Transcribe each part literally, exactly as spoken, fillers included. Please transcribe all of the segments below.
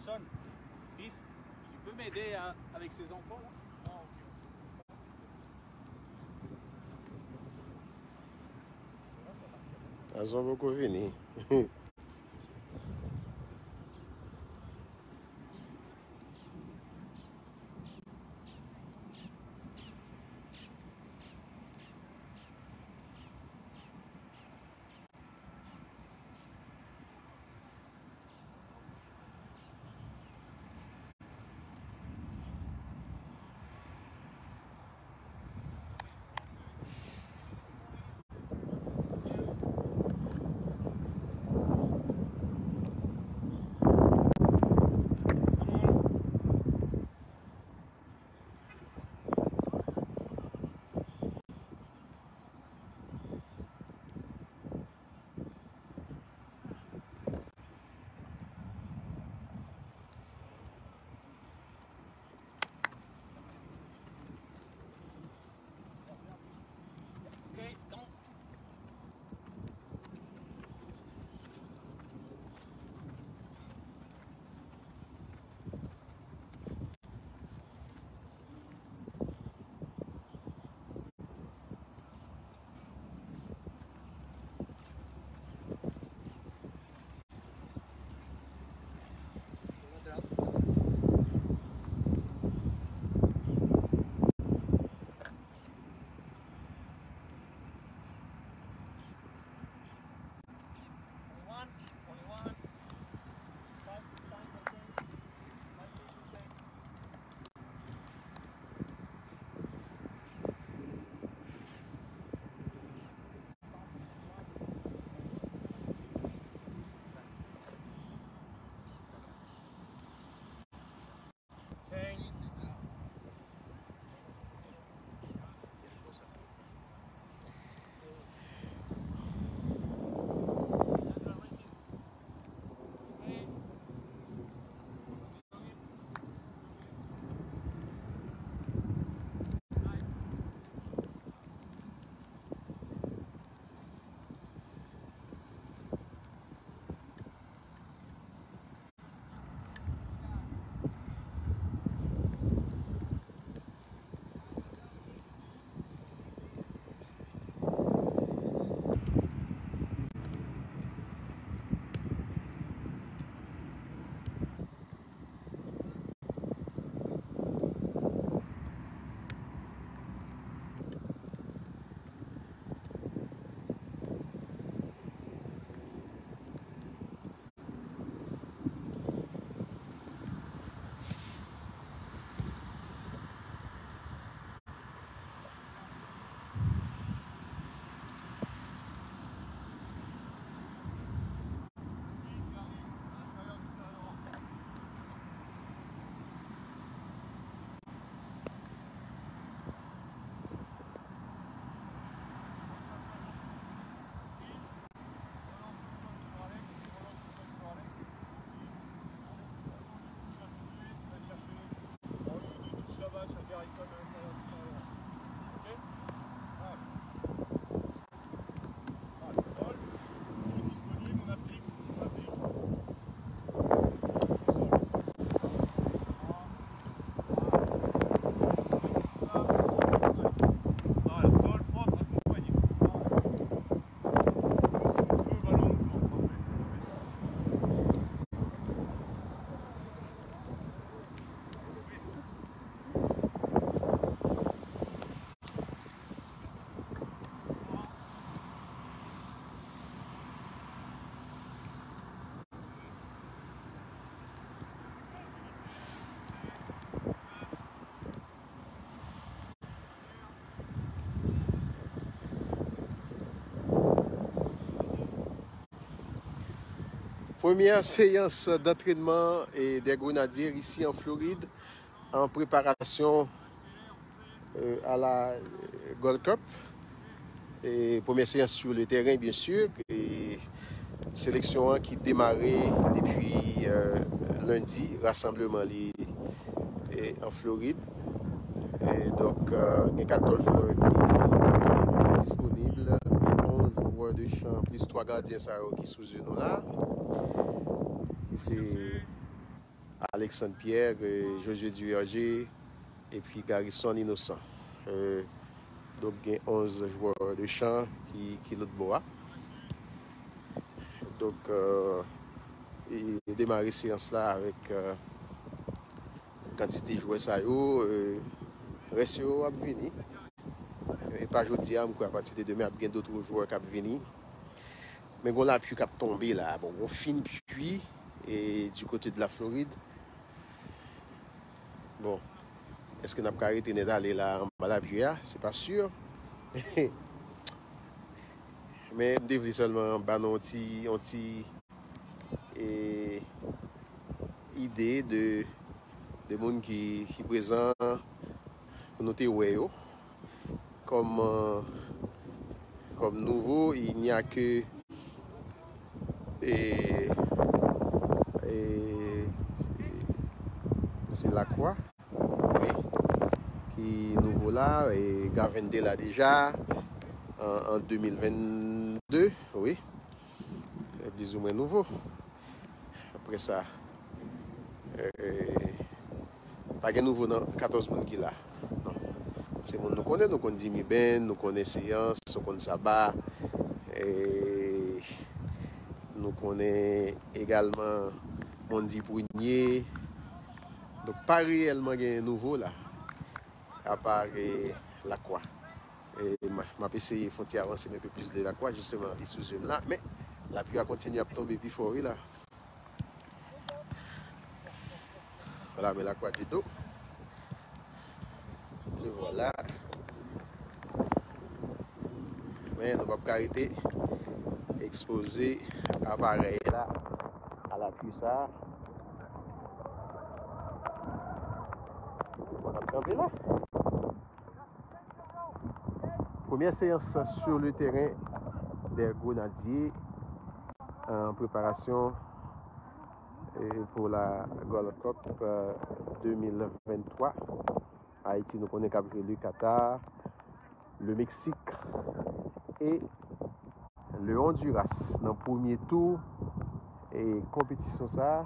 Son, Pete, tu peux m'aider à- avec ces enfants là? Non, ok. Azon poko vini. Premyè seyans d'antrenman e dè Grenadye isi an Florid an preparasyon euh, à la euh, Gold Cup. E premyè seyans sou le teren, byensi. E seleksyon an ki demare depi euh, lendi, rasanbleman li e, an Florid. E donk, euh, gen katòz jwè ki disponib, onz jwè de chan plis twa gadyen sa yo ki sou zye nou la. E se Alexandre Pierre, euh, Josué Duverger, epi Garrison Innocent. Euh, donk, gen onz jwè de chan ki, ki lòt bò a. Donk, euh, e demare seyans la avèk, euh, kantite jwè sa yo. Euh, rès yo ap vini. E pa jodi a, m kwè apati de demen ap gen dòt jwè k ap vini. Men gon lapli k ap tonbe la. Bon, gon fin pli e du côté de la Floride. Bon, èske n ap ka rete nèt ale la anba lapli a? Se pa si. Men m te vle sèlman ba nou yon ti, yon ti e, ide de, de moun ki, ki prezan pou nou te wè yo kòm, euh, kòm nouvo. Il n'y a que e, e, se Lakwa, wi, ki nouvo la. E Gavin te la deja an, an de mil vennde, wi. Blizoumwen nouvo. Apre sa, e, pa gen nouvo nan katòz moun ki la. Non. Se moun nou konnen, nou konn Jimmy Ben, nou konnen Seyans, nou konn Saba, e, nou konnen egalman Mondy Prunier. Donk, pa reyèlman gen nouvo la, apa, e, Lakwa. E, m, m ap eseye fè yon ti avanse m enpe plis de Lakwa, jisteman, li sou zye m la, men lapli a kontinye ap tonbe pi fò, wi, la. Vwala, men Lakwa de do. E vwala. Men nou p ap ka rete ekspoze aparèy la a lapli sa. N ap kanpe la. Premyè seyans sur le terrain des Grenadiers en préparation, euh, pour la Gold Cup, euh, deux mille vingt-trois. Ayiti, nou konnen k ap jwe le Qatar, le Mexique et le Honduras nan premye tou e konpetisyon sa a.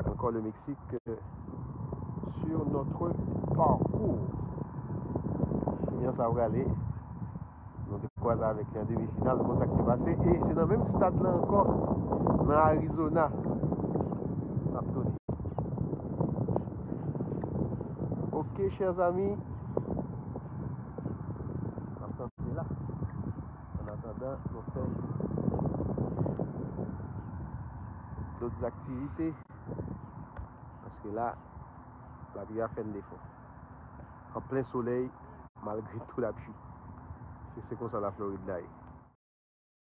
Ankò le Mexique, euh, sur notre parcours. Jan sa prale, nou te kwaze avèk li an demi final, nou konn sa k te pase. E se nan menm stad la ankò, nan Arizona, n ap tounen. Ok, chers amis, n ap kanpe la. An atandan, nou fè dòt aktivite. Paske la, lapli a fè n defo. An plen solèy, malgre tou lapli. Se, se konsa Laflorid la ye.